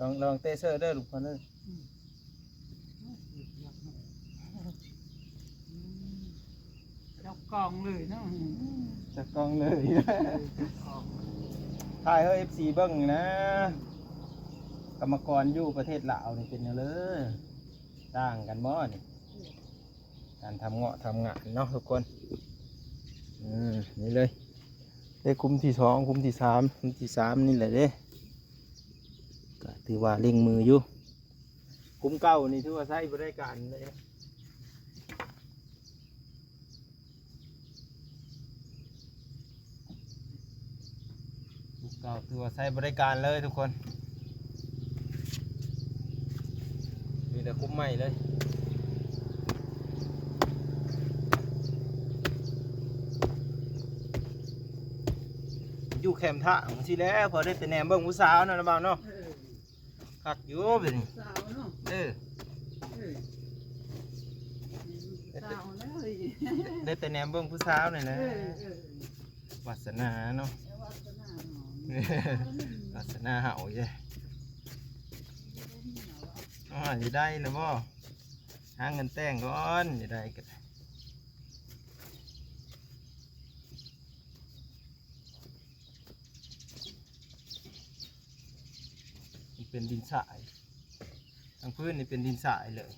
ລອງ ລອງເຕະເຊີເດີລູກພໍ່ເດີ. ອືມ ອືມ ຈັບກ້ອງເລີຍເນາະ ຈັບກ້ອງເລີຍ ເອີ ຈັບກ້ອງ ຖ່າຍໃຫ້ເອັຟຊີເບິ່ງນະ ກຳມະກອນຢູ່ປະເທດລາວນີ້ເປັນແນວໃດ ຕ່າງກັນບໍ່ນີ້? ການທຳເງາະທຳງານເນາະທຸກຄົນ. ອືມ ນີ້ເລີຍ ເດ້ ຄຸ້ມທີສອງ ຄຸ້ມທີສາມ ຄຸ້ມທີສາມນີ້ແຫຼະເດ້ ກະຖືວ່າເລັ່ງມືຢູ່. ຄຸ້ມເກົ່ານີ້ຖືວ່າໃຊ້ບໍ່ໄດ້ການເລີຍ. ລູກເກົ່າຖືວ່າໃຊ້ບໍ່ໄດ້ການເລີຍທຸກຄົນ ມີແຕ່ຄຸ້ມໃໝ່ເລີຍ ຢູ່ແຄມທາງຊີ້ແຫຼະ ພໍໄດ້ແຕ່ແນມເບິ່ງຜູ້ສາວນັ້ນນະບ່າວເນາະ. ເອີ ຄັກຢູ່ເປັນສາວເນາະ ເອີ ເອີ ສາວແລ້ວ ໄດ້ແຕ່ແນມເບິ່ງຜູ້ສາວນີ້ແຫຼະ ເອີ ເອີ ວາສະໜາເນາະ ເອີ ວາສະໜາເນາະ ວາສະໜາເຮົາເດ້ ເອີ ຊິໄດ້ແລ້ວບໍ່ ຫາເງິນແຕ່ງກ່ອນ ຊິໄດ້ກໍໄດ້. ມັນເປັນດິນຊາຍ ທາງພື້ນນີ້ເປັນດິນຊາຍເລີຍ.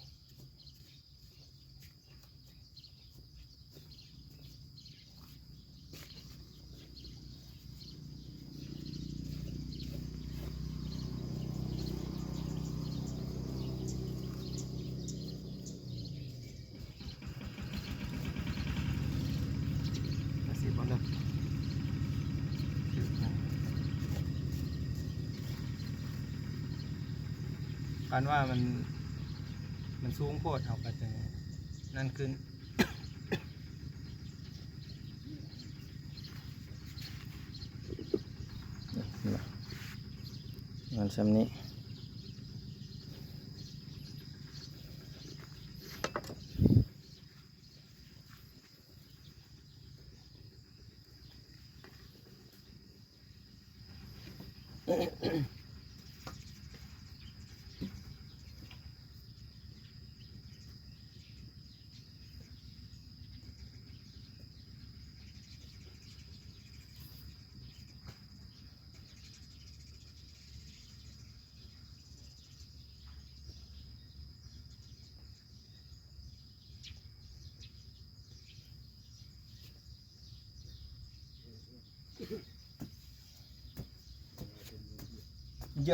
ຄັນວ່າມັນ ມັນສູງໂພດ ເຮົາກໍຈະນັ້ນຂຶ້ນ ມັນສ່ຳນີ້. ໂຢ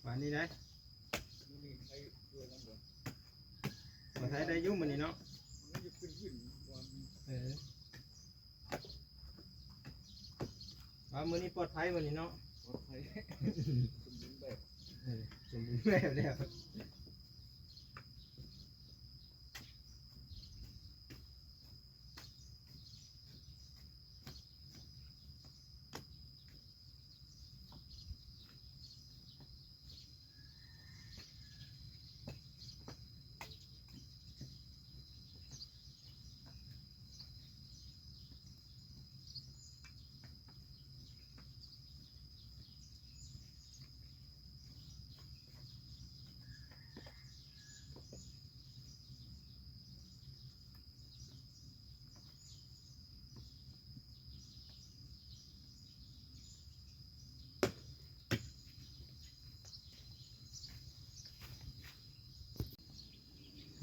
ວ່ານີ້ໄດ້ ມື້ນີ້ໄດ້ຢູ່ນຳບໍ່? ໄດ້ ໄດ້ຢູ່ມື້ນີ້ເນາະ. ເອີ ວ່າມື້ນີ້ປອດໄພມື້ນີ້ເນາະ. ປອດໄພ ສົມບູນແບບ ເອີ ສົມບູນແບບແລ້ວ.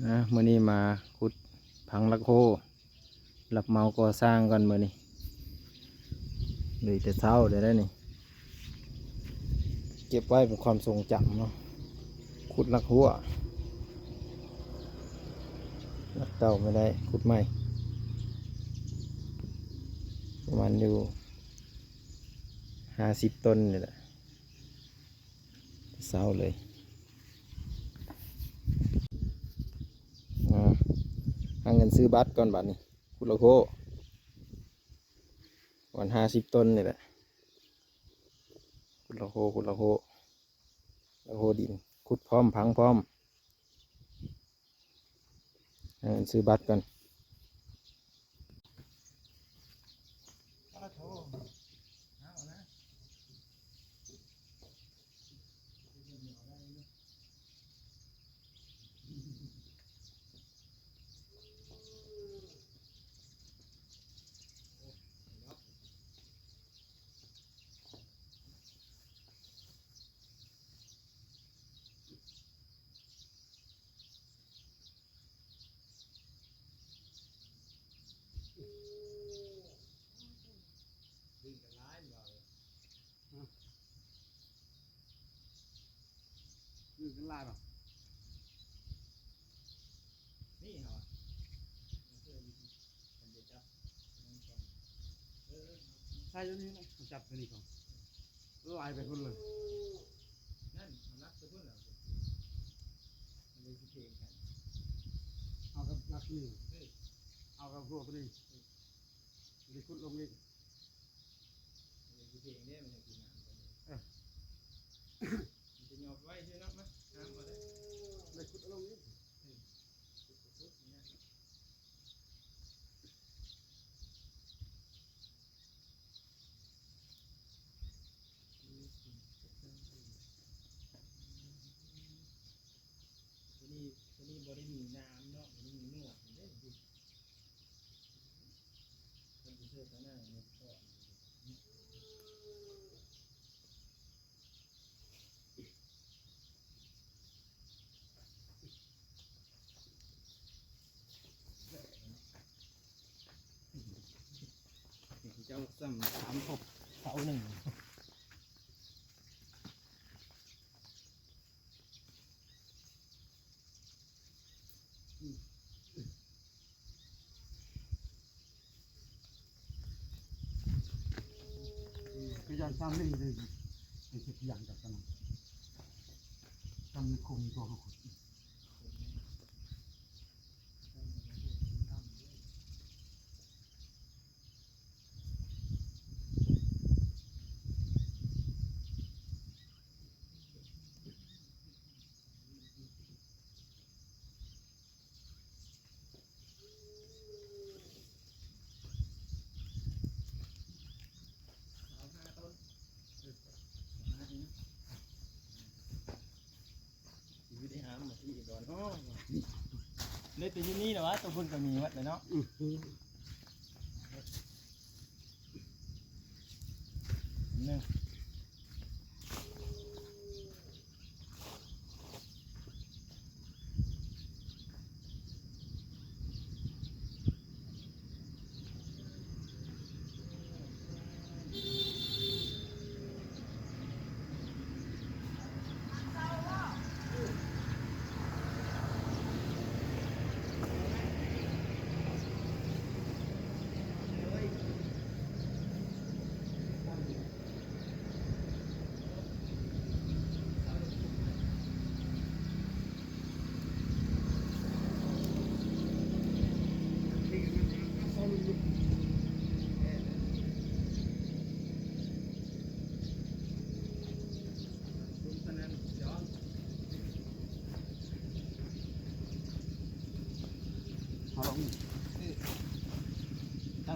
ອ່າ ມື້ນີ້ມາຂຸດຝັງຫຼັກໂຮ ຮັບເໝົາກໍ່ສ້າງກ່ອນມື້ນີ້ ລຸຍແຕ່ເຊົ້າເລີຍໄດ໋ນີ້. ເກັບໄວ້ເປັນຄວາມຊົງຈຳເນາະ. ຂຸດຫຼັກຮົ້ວ ຫຼັກເກົ່າບໍ່ໄດ້ ຂຸດໃໝ່ ປະມານຢູ່ຫ້າສິບຕົ້ນນີ້ແຫຼະ. ເຊົ້າເລີຍ. ອ່າ ຫາເງິນຊື້ບັດກ່ອນບາດນີ້. ຂຸດລະໂຄ ປະມານຫ້າສິບຕົ້ນນີ້ແຫຼະ. ຂຸດລະໂຄ ຂຸດລະໂຄ ລະໂຄດິນ ຂຸດພ້ອມ ຝັງພ້ອມ. ເອີ ຊື້ບັດກ່ອນ. ນີ້ເຮົາ ໃສ່ຕົວນີ້ນະ ຈັບຕົວນີ້ກ່ອນ ລາຍໄປພຸ້ນເລີຍ. ນັ້ນ ເອົາຫຼັກໄປພຸ້ນແລ້ວ ມັນເລີຍຊິເພງກັນ. ເອົາກັບຫຼັກນີ້ ເອີ ເອົາກັບຫົວຕົວນີ້ ເອີ ຊິຂຸດລົງອີກ ເອີ ຊິເພງເດ້ ມັນຊິງາມກັນເດ້. ເອີ ມັນຈະຫຍອບໄວ້ຊື່ເນາະ ມາ ຫາມາເດ້ ໄດ້ຂຸດລົງອີກ. ຕົວນີ້ ຕົວນີ້ບໍ່ໄດ້ມີນ້ຳເນາະ ບໍ່ໄດ້ມີໜວດເດ້ ເພິ່ນຊິເຊີດທາງໜ້າເນາະ. ເຈົ້າສ່ຳສາມຄົບເສົາໜຶ່ງ. ກະຢ້ານຊ້ຳນີ້ເດ້ ເຮັດຫຍັງກັນ ຊ້ຳນີ້ຄົງຕົວເຮົາ. ເລັກແຕ່ຢູ່ນີ້ແຫຼະວະ ຕົວພຸ້ນກໍມີໝົດແຫຼະເນາະ. ອື ນີ້ ເ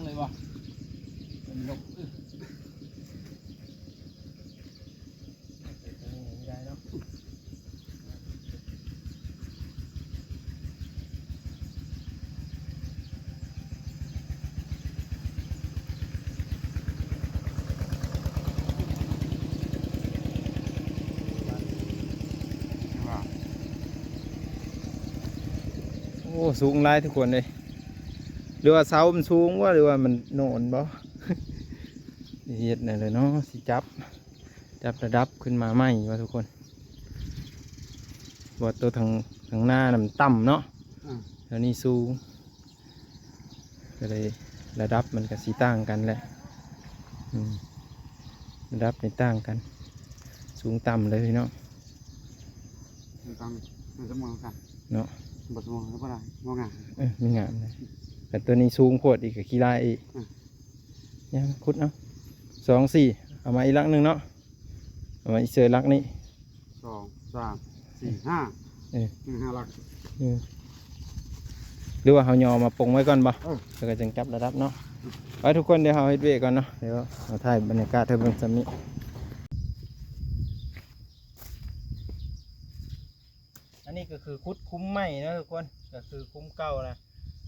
ເລີຍບໍ່? ເປັນລົກ ອື ໄດ້ເນາະ. ໂອ້ ສູງຫຼາຍທຸກຄົນເອີຍ. ຫຼືວ່າເສົາມັນສູງບໍ່ ຫຼືວ່າມັນໂນນບໍ່? ເຮັດແນວໃດເນາະ ຊິຈັບ ຈັບລະດັບຂຶ້ນມາໃໝ່ວ່າທຸກຄົນ ວ່າໂຕທາງ ທາງໜ້ານະມັນຕ່ຳເນາະ ອືມ ແຖວນີ້ສູງ ກໍເລີຍລະດັບມັນກໍຊິຕ່າງກັນແຫຼະ ອືມ ລະດັບນີ້ຕ່າງກັນ ສູງຕ່ຳເລີຍເນາະ ມັນຕ້ອງໃຫ້ສະເໝີກັນເນາະ ບໍ່ສະເໝີກໍບໍ່ໄດ້ ບໍ່ງາມ ເອີ ມັນງາມເລີຍ ແຕ່ໂຕນີ້ສູງໂພດອີກກໍຂີ້ລ້າຍອີກ ອືມ ຍັງຂຸດເອົາ ສອງ ສີ່ ເອົາມາອີກຫຼັກໜຶ່ງເນາະ ເອົາມາອີກເຊີຫຼັກນີ້ ສອງ ສາມ ສີ່ ຫ້າ ເອີ ຫ້າຫຼັກ ເອີ ຫຼືວ່າເຮົາຍໍມາປົງໄວ້ກ່ອນບໍ່? ເອີ ແລ້ວກໍຈຶ່ງຈັບລະດັບເນາະ ໄປທຸກຄົນ ດຽວເຮົາເຮັດວຽກກ່ອນເນາະ ດຽວເຮົາຖ່າຍບັນຍາກາດໃຫ້ເບິ່ງສ່ຳນີ້. ອັນນີ້ກໍຄືຂຸດຂຸມໃໝ່ເນາະທຸກຄົນ ກໍຄືຂຸມເກົ່ານະ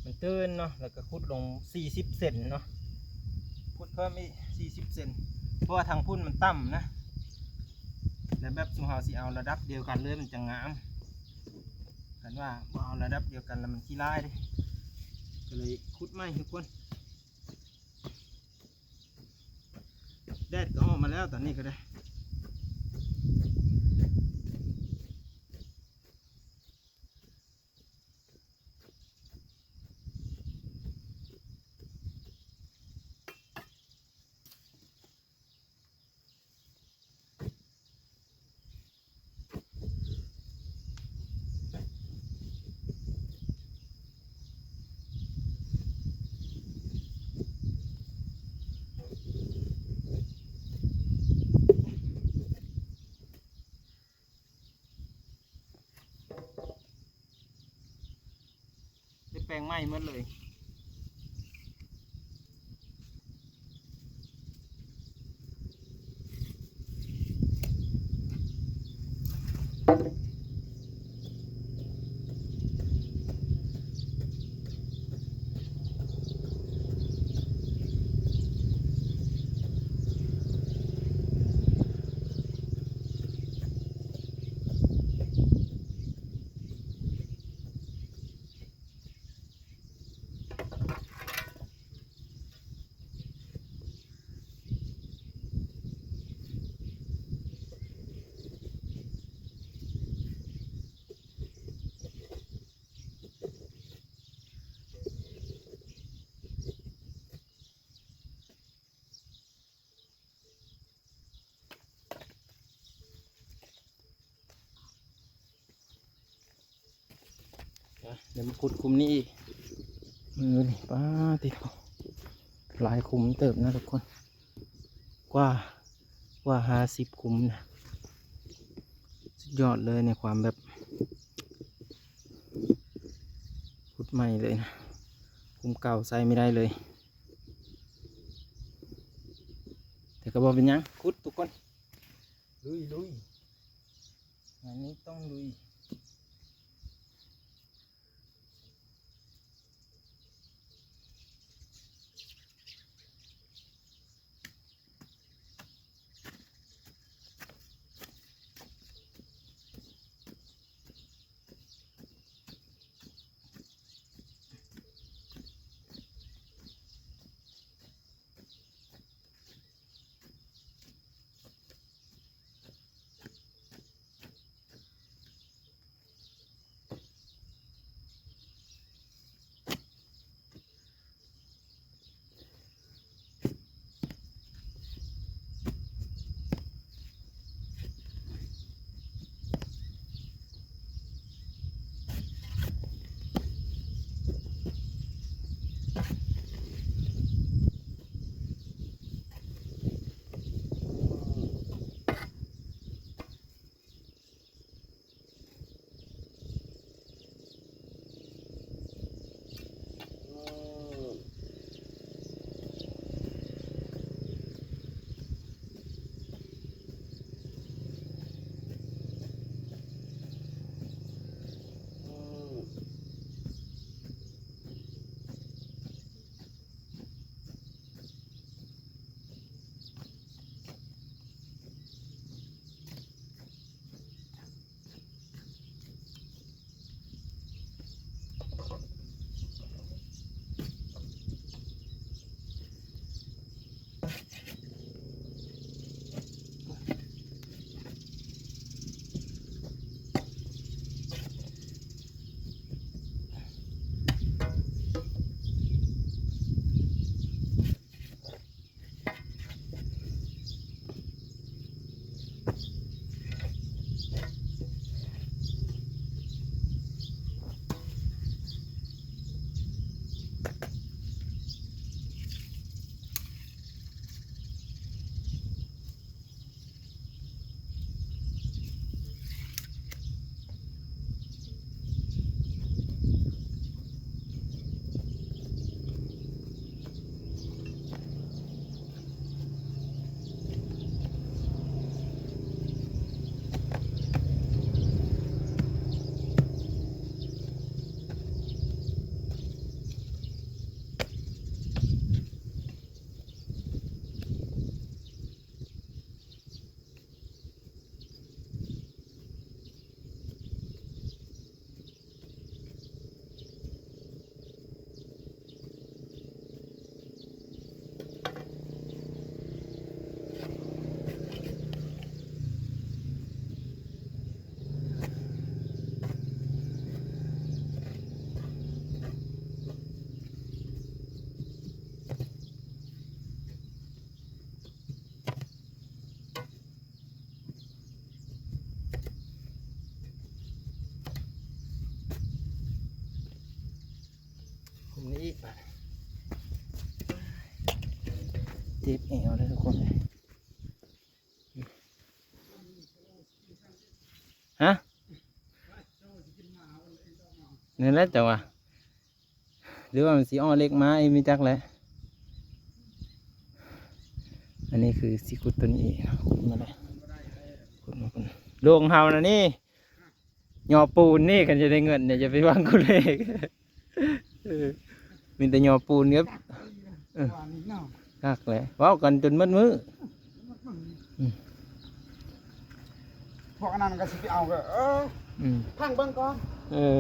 ມັນຕື້ນເນາະ ແລ້ວກໍຂຸດລົງສີ່ສິບເຊັນເນາະ ຂຸດເພີ່ມອີກສີ່ສິບເຊັນ ເພາະວ່າທາງພຸ້ນມັນຕ່ຳນະ ແລະແບບຊຸມເຮົາຊິເອົາລະດັບດຽວກັນເລີຍ ມັນຈະງາມ ຄັນວ່າບໍ່ເອົາລະດັບດຽວກັນແລ້ວມັນຂີ້ລ້າຍເດ້ ກໍເລີຍຂຸດໃໝ່ທຸກຄົນ. ແດດກໍອອກມາແລ້ວຕອນນີ້ກໍໄດ້. ໄດ້ແປງໃໝ່ໝົດເລີຍ. ອ່ະ ດຽວມາຂຸດຂຸມນີ້ອີກ ມື້ນີ້ ປາດຕິໂທ ຫຼາຍຂຸມເຕີບນະທຸກຄົນ ກວ່າ ກວ່າຫ້າສິບຂຸມນະ ສຸດຍອດເລີຍໃນຄວາມແບບ ຂຸດໃໝ່ເລີຍນະ ຂຸມເກົ່າໃຊ້ບໍ່ໄດ້ເລີຍ ແຕ່ກໍບໍ່ເປັນຫຍັງ ຂຸດທຸກຄົນ ລຸຍ ລຸຍ ງານນີ້ຕ້ອງລຸຍ. ໂ นี่อีกบาด เจ็บแอวเด้อทุกคนเอ้ย ฮะ นั่นแหละจั่งว่า หรือว่ามันสิอ้อเหล็กมา ไอ้มีจักแหละ อันนี้คือสิขุดตัวนี้เอง ขุดมาเลย ขุดมา ขุด โลกเฮานะนี่ ยอปูนนี่ คันจะได้เงินเนี่ย จะไปหวังกูเลข เออ มีแต่ยอปูนครับ เออ คักแหละ เว้ากันจนหมดมื้อ อืม พวกอันนั้นก็สิไปเอาก็ เออ อืม พังเบิ่งก่อน เออ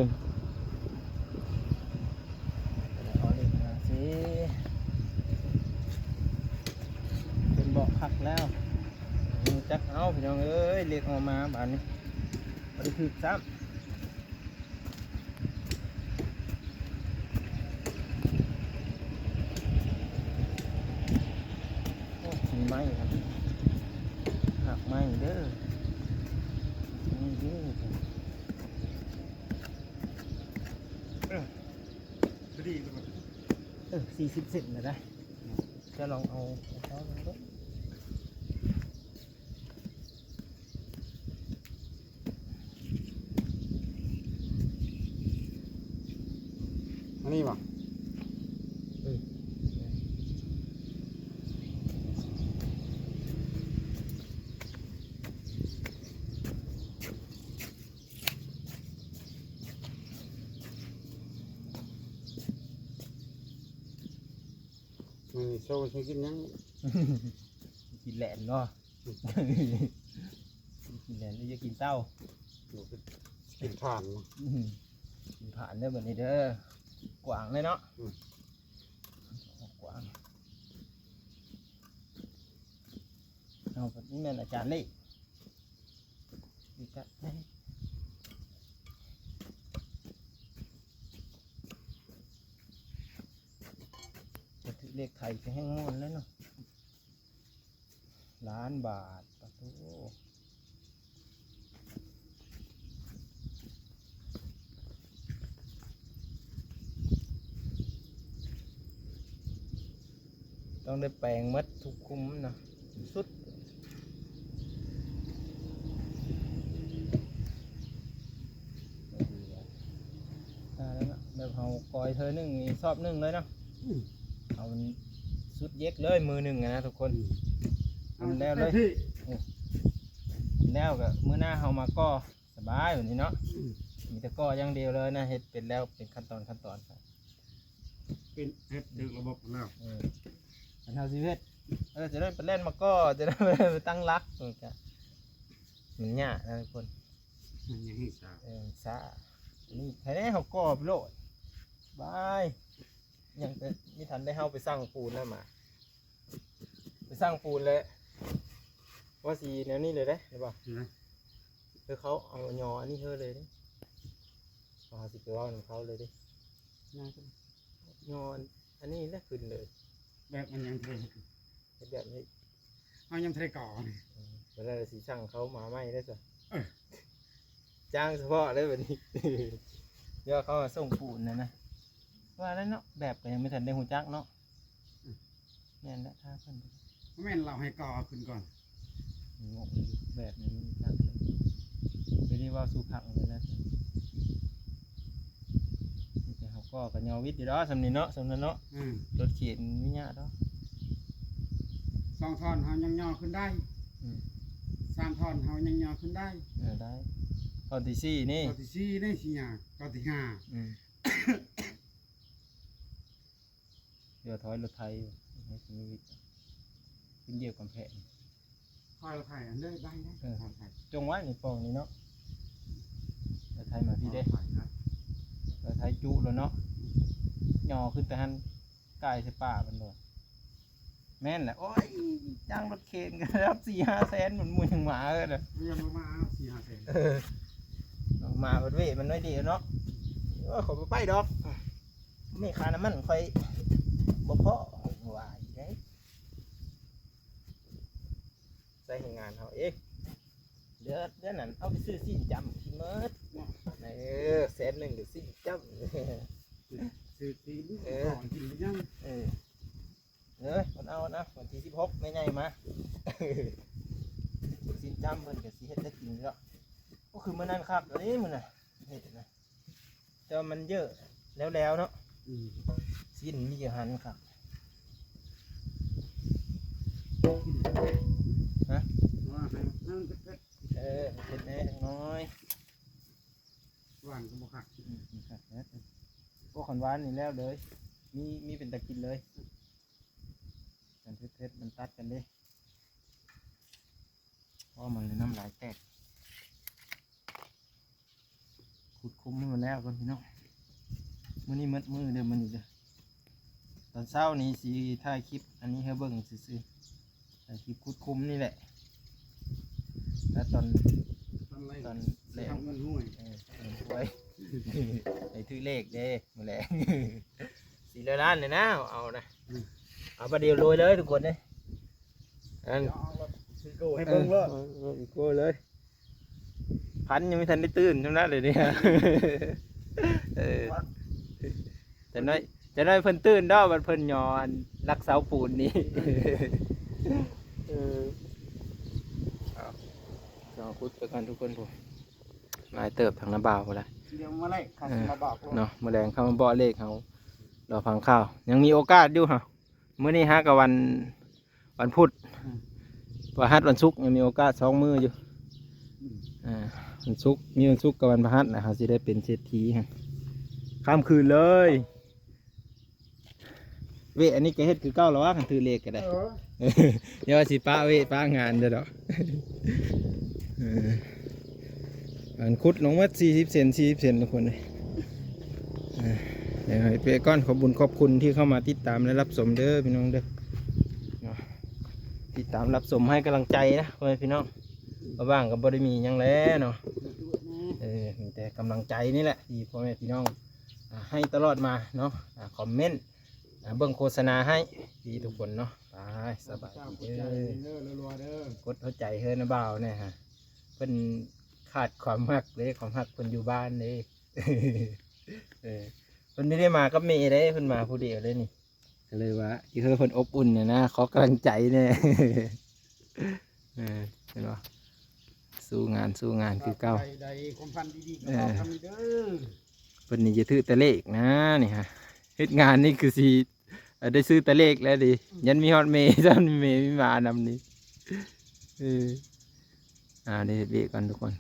เอาเหล็กมาสิ เป็นเบาะคักแล้ว จักเอาพี่น้องเอ้ย เหล็กออกมาบาดนี้ บ่ได้ถืกซ้ำ โอ้ มีไม้ครับ หักไม้เด้อ ไม้เด้อ เออ พอดีเลย เออ สี่สิบเซนนะได้ จะลองเอา เอาเท้าลงดู อันนี้บ่ เออ มื้อนี้โชว์สิกินหยัง กินแหลนเนาะ กินแหลนหรือจะกินเต้า กินถ่าน อืม กินถ่านเด้อบัดนี้เด้อ กว้างเลยเนาะ อืม กว้าง เอา นี่แม่นอาจารย์นี่ นี่ก็ ถือเลขไทยก็แฮงม่วนแล้วเนาะ ล้านบาท ปะโถ ต้องได้แปลงหมดทุกคุ้มนะ สุด อ่า แล้วเนาะ แบบเฮาก่อยเทื่อหนึ่งนี่ซอบหนึ่งเลยเนาะ อืม เอามันสุดเย็กเลย มือหนึ่งอะนะทุกคน อืม มันแล้วเลย เต็มที่ อืม แล้วก็มื้อหน้าเฮามาก่อ สบายแบบนี้เนาะ อืม มีแต่ก่ออย่างเดียวเลยนะ เฮ็ดเป็นแล้วเป็นขั้นตอนขั้นตอนไป เป็นเฮ็ดถึงระบบแล้ว เออ อันเฮาสิเฮ็ด เออ จะได้ไปแล่นมาก่อ จะได้ไปตั้งหลัก มันก็ มันยากนะทุกคน มันยังช้า เออ ช้า นี่แท้ๆ เฮาก่อไปโลด บาย ยังแต่มีทันได้เฮาไปสั่งปูนแล้วมา ไปสั่งปูนแล้ว ว่าสิแนวนี้เลยเด้ เห็นบ่ นะ คือเขาเอายออันนี้เฮาเลยเด้ ว่าสิไปเว้านำเขาเลยเด้ นะ ยออันนี้แหละขึ้นเลย แบบมันยังเท เฮ็ดแบบนี้ เฮายังบ่ทันได้ก่อนี่ อืม เวลาสิสั่งเขามาใหม่ได้ซะ เออ จ้างเฉพาะเลยบัดนี้ เดี๋ยวเขามาส่งปูนนั่นนะ ว่าแล้วเนาะ แบบก็ยังไม่ทันได้ฮู้จักเนาะ อืม แม่นแล้ว ถ้าเพิ่น แม่นเราให้ก่อขึ้นก่อน งงอยู่ แบบนี้มันจักเลย ไม่ได้เว้าสู่พังเลยนะ มีแต่เฮาก่อกันยอวิทย์อยู่ดอก ส่ำนี้เนาะ ส่ำนั้นเนาะ อืม รถเข็นมันยากดอก สองท่อนเฮายังยอขึ้นได้ อืม สามท่อนเฮายังยอขึ้นได้ เออ ได้ ท่อนที่สี่นี่ ท่อนที่สี่นี่สิยาก ท่อนที่ห้า อืม เดี๋ยวถอยรถไถ ให้ชีวิต เป็นเหยียบกำแพง ถอยรถไถอันเด้อ ได้ ได้ เออ ถอยรถไถ จงไว้ในปล่องนี้เนาะ รถไถมาพี่เด้ ถอยนะ รถไถจุแล้วเนาะ ย่อขึ้นแต่หั่น กายใส่ป่ามันโลด แม่นแหละ โอ้ย จ้างรถเข็นก็รับสี่ห้าแสน มันหมู่หยังหมาเอิ้นน่ะ มันยังบ่มาเอาสี่ห้าแสน เออ หมาเพิ่นเว้ยมันน้อยเดียวเนาะ โอ้ย ข้อยบ่ไปดอก มีค่าน้ำมันข้อยบ่พอ ว่าอีกเด้ ใช้แรงงานเฮาเอง เดือน เดือนนั้นเอาไปซื้อซี้นจ้ำที่หมด เออ แสนหนึ่งก็ซี้นจ้ำ ເອີ ກິນໄປຍັງ ເອີ ເອີ ເພິ່ນເອົານະ ວັນທີສິບຫົກແມ່ໃຫຍ່ມາ ຊິນຈ້ຳເພິ່ນກໍຊິເຮັດໄດ້ກິນຢູ່ດອກ. ໂອ້ ຄືມື້ນັ້ນຄັກເດ້ມື້ນັ້ນເຮັດນະ ແຕ່ວ່າມັນເຢີະແລ້ວໆເນາະ. ອືມ ຊິນມີຢູ່ຫັ້ນຄັກ. ຮະ ວ່າໃຫ້ມັນເຜັດ ເອີ ເຜັດແດ່ຈັກໜ້ອຍ. ຫວານກໍບໍ່ຄັກ ອືມ ຄັກແລ້ວ. ໂອ້ ຄັນຫວານນີ້ແລ້ວເລີຍ ມີ ມີເປັນຕາກິນເລີຍ. ຄັນເຜັດໆ ມັນຕັດກັນເດ້. ພໍມັນເລີຍນ້ຳລາຍແຕກ. ຂຸດຂຸມໃຫ້ມັນແລ້ວກ່ອນພີ່ນ້ອງ. ມື້ນີ້ໝົດມື້ເດີ ມື້ນີ້ເດີ. ຕອນເຊົ້ານີ້ຊິຖ່າຍຄລິບອັນນີ້ໃຫ້ເບິ່ງຊື່ໆ ຖ່າຍຄລິບຂຸດຂຸມນີ້ແຫຼະ. ແລ້ວຕອນ ຕອນແລງ ເອີ ເງິນຫວຍ ໃຫ້ຖືກເລກເດ້ມື້ແລງ. ສີ່ຮ້ອຍລ້ານນີ້ນະ ເອົານະ ເອົາບາດດຽວໂລຍເລີຍທຸກຄົນເດ້. ອັນ ເອົາລົດຊີໂກ້ໃຫ້ເບິ່ງເລີຍ ເອີ ເອີ ອີໂກ້ເລີຍ. ພັນຍັງບໍ່ທັນໄດ້ຕື່ນຊ່ຳນັ້ນເລີຍນີ້. ເອີ ຈັກໜ້ອຍ ຈັກໜ້ອຍເພິ່ນຕື່ນດອກ ບັດເພິ່ນຍໍອັນລັກເສົາປູນນີ້. ເອີ ເອົາ ລອງຂຸດໄປກ່ອນທຸກຄົນ. ໂອ້ ຫຼາຍເຕີບທາງນ້າບ່າວພຸ້ນລະ ດຽວມາແລກ ເອີ ມາບອກເນາະ. ມື້ແລງເຂົ້າມາບອກເລກເຮົາ ລໍຟັງຂ່າວ ຍັງມີໂອກາດຢູ່ເຮົາ. ມື້ນີ້ຫາກະວັນ ວັນພຸດ ອືມ ພະຫັດ ວັນສຸກ ຍັງມີໂອກາດສອງມື້ຢູ່. ອືມ ອ່າ ວັນສຸກ ມີວັນສຸກກັບວັນພະຫັດນະ ເຮົາຊິໄດ້ເປັນເສດຖີ ຂ້າມຄືນເລີຍ. ເວ ອັນນີ້ກໍເຮັດຄືເກົ່າລະວະ ຄັນຖືກເລກກໍໄດ້. ເອີ ຢ່າວ່າຊິປະເວປະງານເດີດອກ. ເອີ ອັນຂຸດລົງໝົດສີ່ສິບເຊັນ ສີ່ສິບເຊັນທຸກຄົນເອີຍ. ເອີ ດຽວໃຫ້ໄປກ່ອນ ຂອບບຸນຂອບຄຸນທີ່ເຂົ້າມາຕິດຕາມ ແລະ ຮັບຊົມເດີພີ່ນ້ອງເດີເນາະ. ຕິດຕາມຮັບຊົມໃຫ້ກຳລັງໃຈນະພໍ່ແມ່ພີ່ນ້ອງ. ວ່າງກໍບໍ່ໄດ້ມີຫຍັງແຫຼະເນາະ. ເອີ ມີແຕ່ກຳລັງໃຈນີ້ແຫຼະ ທີ່ພໍ່ແມ່ພີ່ນ້ອງ ອ່າ ໃຫ້ຕະຫຼອດມາເນາະ. ອ່າ ຄອມເມັນ ອ່າ ເບິ່ງໂຄສະນາໃຫ້ ດີທຸກຄົນເນາະ. ໄປ ສະບາຍດີເດີ ກົດຫົວໃຈໃຫ້ນ້າບ່າວແດ່ຮະ. ເພິ່ນຂາດຄວາມຮັກເດ້ ຄວາມຮັກເພິ່ນຢູ່ບ້ານເດ້. ເອີ ເພິ່ນບໍ່ໄດ້ມາກັບແມ່ເດ້ ເພິ່ນມາຜູ້ດຽວເດ້ນີ້. ກໍເລີຍວ່າ ເອີ ເພິ່ນອົບອຸ່ນນະ ຂໍກຳລັງໃຈແດ່. ເອີ ເຫັນບໍ່ ສູ້ງານ ສູ້ງານຄືເກົ່າ. ໄດ້ຄວາມຝັນດີໆ ເອີ ກັບເຮົານຳເດີ. ເພິ່ນນີ້ຈະຖືກແຕ່ເລກນະນີ້ຮະ ເຮັດງານນີ້ຄືຊິ ເອີ ໄດ້ຊື້ແຕ່ເລກແລ້ວເດ. ອືມ ຍັນມີຮອດເມ ຊ້ຳເມມີມານຳນີ້. ເອີ ອ່າ ໄດ້ເຮັດວຽກກ່ອນທຸກຄົນ.